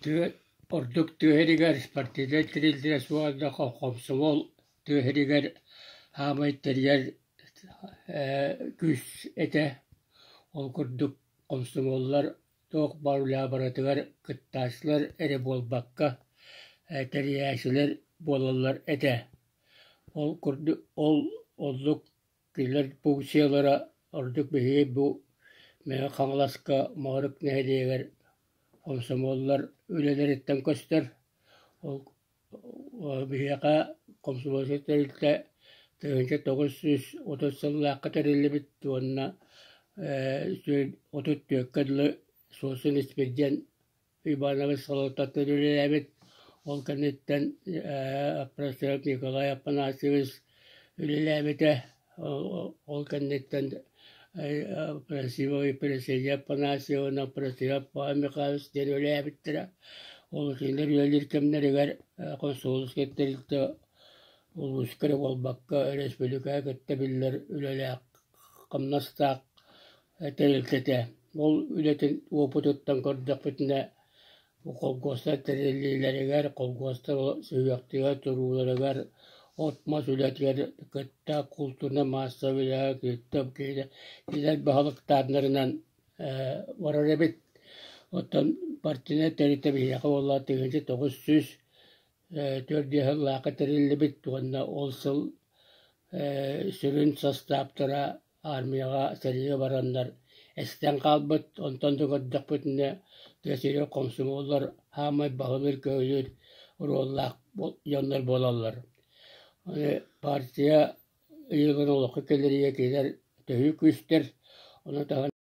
Тыа ордук тыа сиригэр партийнай тэрилтэ суох элбэх хомсомуол тыа сиригэр саамай тэрийэр күүс этэ. Ол курдук хомсомуоллар туох баар үлэҕэ барытыгар кыттааччылар эрэ буолбакка, тэрийээччилэр буолаллар этэ. Ол курдук ол оннук кинилэр функциялара ордук биһиги бу Мэҥэ Хаҥаласка Моорук нэһилиэгэр Комсомоллар үлэлэриттэн көстөр. Ол биһиэхэ комсомольскай тэрилтэ 1930 сыллаахха тэриллибит уонна 34-кэ дылы Суосун Испирдиэн Иванович салалтатын үлэлээбит. Ол кэнниттэн Просвет Николай Афанасьевич үлэлээбитэ. Ол кэнниттэн Просилова Пресия Афанасьевна, Просилов Павел Михайлович диэн үлэлээбиттэрэ. Ол кинилэр үлэлиир кэмнэригэр консульскай тэрилтэ улууска эрэ буолбакка, өрөспүүбүлүкэҕэ кытта биллэр үлэлээх, хамнастаах тэрилтэ этэ. Ол үлэтин уопутуттан көрдөхпүтүнэ, холкуостар тэриллиилэригэр, холкуостар сүһүөхтэригэр турууларыгар, от-мас үлэтигэр кытта култуурунай-маассабай үлэҕэ кытта кинилэр баһылыктааннарынан барар эбит. Оттон партийнай тэрилтэ биһиэхэ буолла 1904 сыллаахха тэриллибит уонна ол сыл сүрүн састааптара Армияҕа сэриигэ бараннар эстэн хаалбыт, онтон да көрдөхпүтүнэ тыа сиригэр хомсомуоллар саамай баһылыыр-көһүлүүр оруоллаах дьоннор буолаллар. Партия ыйыгын олоххо киллэриигэ кинилэр төһүү күүстэр, ону таһынан.